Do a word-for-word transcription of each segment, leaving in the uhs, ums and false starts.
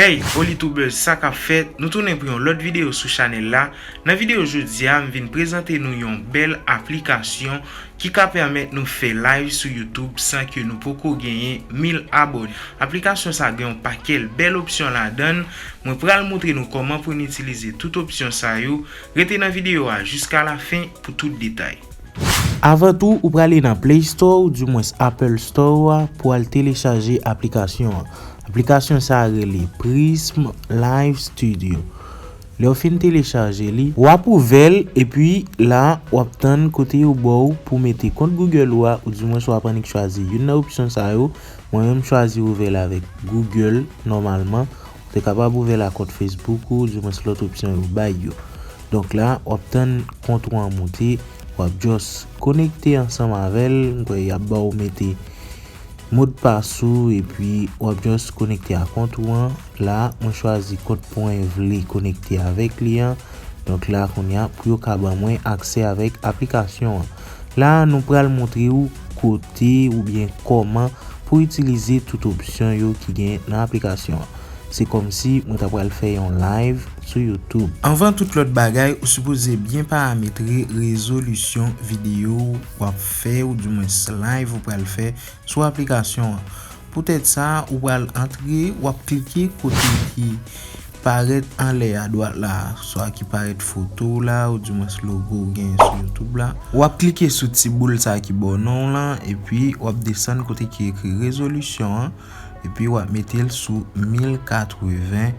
Hey, Olitubers, sa k ap fèt? Nou tounen pou yon lòt videyo sou chanèl la. Nan videyo jodi a, m vin prezante nou yon bèl aplikasyon ki ka pèmèt nou fè live sou YouTube san ke nou poko genyen mil abòne. Aplikasyon sa gen yon pakèt bèl opsyon ladan l. Mwen pral montre nou kòman pou n itilize tout opsyon sa yo. Rete nan videyo a jiska lafen pou tout detay. Avan tou, ou prale nan Play Store oudimwens Apple Store a pou al telechaje aplikasyon an. Aplikasyon sa a rele Prism Live Studio. Lè w fin telechaje li, w ap ouvè l, epi la, w ap tann kote yo ba w pou mete kont Google ou a, oudimwens w ap annik chwazi youn nan opsyon sa yo. Mwen menm, m chwazi ouvè l avèk Google nòmalman. Ou te kapab ouvè l ak kont Facebook ou, oudimwens lòt opsyon yo bay yo. Donk la, w ap tann kont ou an moute, w ap just konekte ansanm avè l. M kwè y ap ba w mete modpas ou, epi w ap just konekte ak kont ou an. La, mwen chwazi kont mwen vle konekte avèk li an. Donk la, kounye a, pou yo ka ban mwen aksè avèk aplikasyon an. La, nou pral montre w kote oubyen kòman pou itilize tout opsyon yo ki gen nan aplikasyon an. Se kòmsi mwen ta pral fè yon live sou YouTube. Anvan tout lòt bagay, ou sipoze byen parametre rezolisyon videyo w ap fè, oudimwens live ou pral fè sou aplikasyon an. Poutèt sa, ou pral antre, w ap klike kote ki parèt anlè a dwat la, swa ki parèt foto w la, oudimwens logo w genyen sou YouTube la. W ap klike sou ti boul sa ki bò non w lan, epi w ap desann kote ki ekri rezolisyon an, epi w ap mete l sou mil katreven,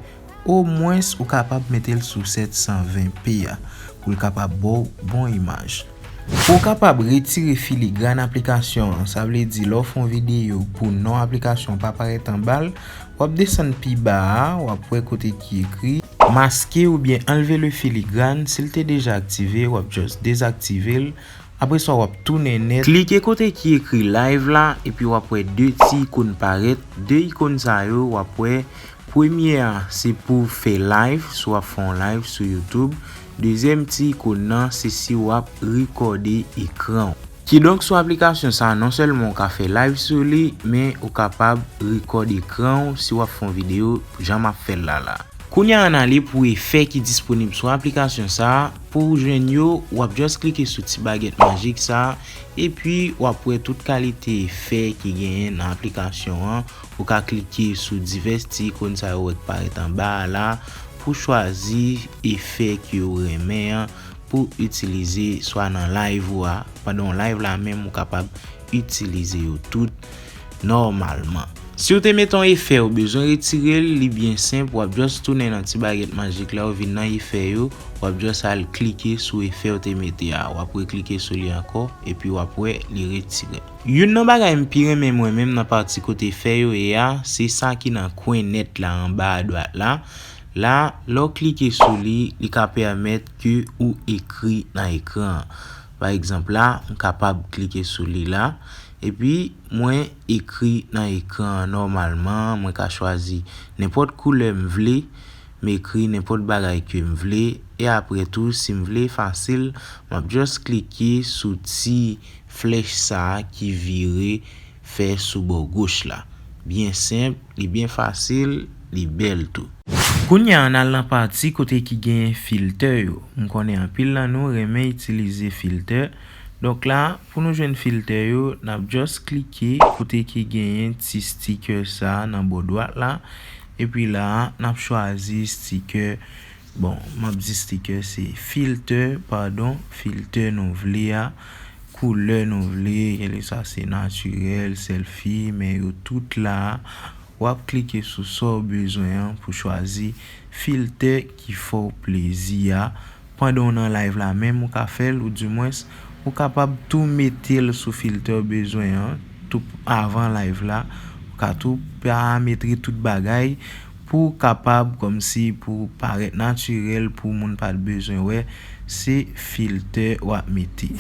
omwens ou kapab mete l sou sèt san ven P a, pou l kapab ba w bon imaj. Pou w kapab retire filigran aplikasyon an, sa vle di lè w fè yon videyo pou non aplikasyon an pa parèt anba l, w ap desann pi ba a, w ap wè kote ki ekri maske oubyen anlve le filigrane. Si l te deja aktive, w ap just dezaktive l. Apre sa, w ap tounen nèt. Klike kote ki ekri live la, epi w ap wè de ti ikòn parèt. De ikòn sa yo, w ap wè premye a, se pou fè live, si w ap fè yon live sou YouTube. Dezyèm ti ikòn nan, se si w ap rekòde ekran w. Kidonk, sou aplikasyon sa a, non sèlman w ka fè live sou li, men ou kapab rekòde ekran w si w ap fè yon videyo, jan m ap fè l la la. Kounye a, ann ale pou efè ki disponib sou aplikasyon sa a. Pou w jwenn yo, w ap just klike sou ti bagèt majik sa a, epi w ap wè tout kalite efè ki genyen nan aplikasyon an. Ou ka klike sou divès ti ikòn sa yo wè k parèt anba a la pou chwazi efè ke w renmen an pou itilize swa nan live ou a. Pandan w live la menm, ou kapab itilize yo tout nòmalman. Si w te mete yon efè, ou bezwen retire l, li byen senp, w ap just tounen nan ti bagèt majik la, ou vin nan efè yo, w ap just al klike sou efè w te mete a. W ap reklike sou li ankò, epi w ap wè li retire. Youn nan bagay m pi renmen mwen menm nan pati kote efè yo ye a, se sa ki nan kwen nèt la anba adwat la. La, lè w klike sou li, li ka pèmèt ke ou ekri nan ekran an. Pa egzanp la, m kapab klike sou li la, epi mwen ekri nan ekran an nòmalman, mwen ka chwazi nenpòt koulè m vle, m ekri nenpòt bagay ke m vle, e apre tou, si m vle fasil, m ap just klike sou ti flèch sa a ki vire fè sou bò goch la. Byen senp, li byen fasil, li bèl tou. Kounye a, ann al nan pati kote ki gen filtè yo. M konnen anpil nan nou renmen itilize filtè. Donk la, pou nou jwenn filtè yo, n ap just klike kote ki genyen ti sticker sa a nan bò dwat la. Epi la, n ap chwazi sticker. Bon, m ap di sticker se filtè, padon, filtè nou vle a, koulè nou vle, kèlkeswa se natirèl, selfie, men yo tout la. W ap klike sou sa w bezwen an pou chwazi filtè ki fè w plezi a. Pandan w nan live la menm, ou ka fè l, oudimwens, ou kapab tou mete l sou filtè w bezwen an, tou avan live la. Ou ka tou parametre tout bagay pou w kapab, kòmsi pou w parèt natirèl, pou moun pa t bezwen wè, se filtè w ap mete.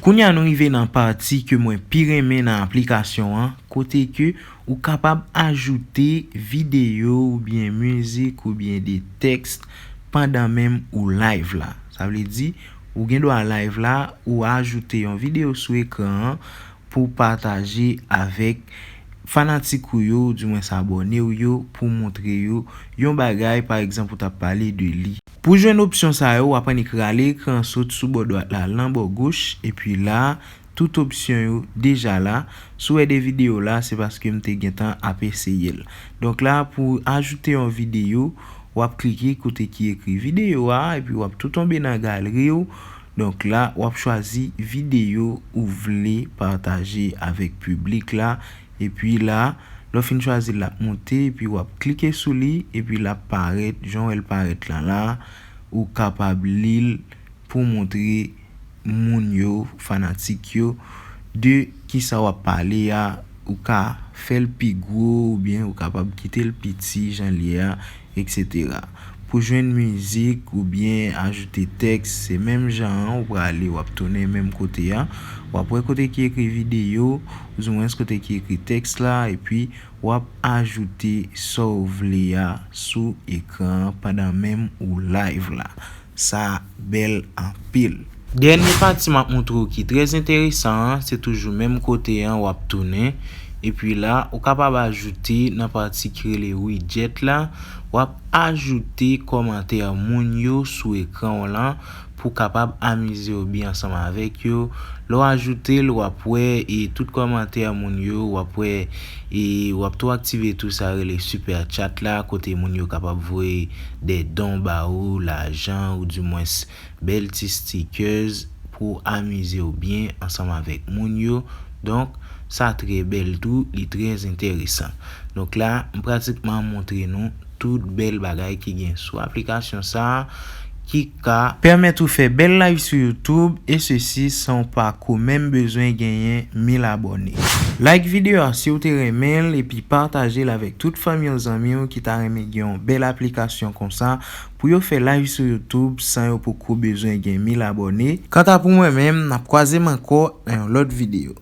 Kounye a, nou rive nan pati ke mwen pi renmen nan aplikasyon an, kote ke ou kapab ajoute videyo oubyen mizik oubyen de tèks pandan menm ou live la. Sa vle di, ou gen dwa live la, ou ajoute yon videyo sou ekran an pou pataje avèk fanatik ou yo, oudimwens abòne w yo, pou w montre yo yon bagay, pa egzanp, ou t ap pale de li. Pou w jwenn opsyon sa yo, w ap annik rale ekran an sot sou bò dwat la, nan bò goch, epi la, tout opsyon yo deja la. Si w wè de videyo la, se paske m te gentan ap eseye l. Donk la, pou ajoute yon videyo, w ap klike kote ki ekri videyo a, epi w ap tou tonbe nan galri w. Donk la, w ap chwazi videyo ou vle pataje avèk piblik la. Epi la, lè w fin chwazi l, l ap monte, epi w ap klike sou li, epi l ap parèt, jan w wè l parèt lan la, ou kapab li l pou montre moun yo, fanatik yo, de kisa w ap pale a, ou ka fè l pi gwo, oubyen ou kapab kite l piti jan l ye a, etsetera. Pou jwenn mizik oubyen ajoute tèks, se menm jan an, ou prale, w ap tounen menm kote a. W ap wè kote ki ekri videyo, oudimwens kote ki ekri tèks la, epi w ap ajoute sa w vle a sou ekran an pandan menm ou live la. Sa bèl anpil. Dènye pati m ap montre w ki trè enteresan an, se toujou menm kote an w ap tounen. Epi la, ou kapab ajoute nan pati ki rele widget la, w ap ajoute kòmantè moun yo sou ekran w lan pou w kapab amize w byen ansanm avèk yo. Lè w ajoute l, w ap wè e tout kòmantè moun yo, w ap wè e w ap tou aktive tou sa rele super chat la, kote moun yo kapab voye de don ba ou, lajan, oudimwens bèl ti stickers pou amize w byen ansanm avèk moun yo. Donk, sa trè bèl tou, li trè enteresan. Donk la, m pratikman montre nou tout bèl bagay ki gen sou aplikasyon sa a, ki ka pèmèt ou fè bèl live sou YouTube, e sesi san w pa ko menm bezwen genyen mil abòne. Like videyo a si w te renmen l, epi pataje l avèk tout fanmi w, zanmi w ki ta renmen gen yon bèl aplikasyon konsa pou yo fè live sou YouTube san yo poko bezwen gen mil abòne. Kanta pou mwen menm, n ap kwaze m ankò nan yon lòt videyo.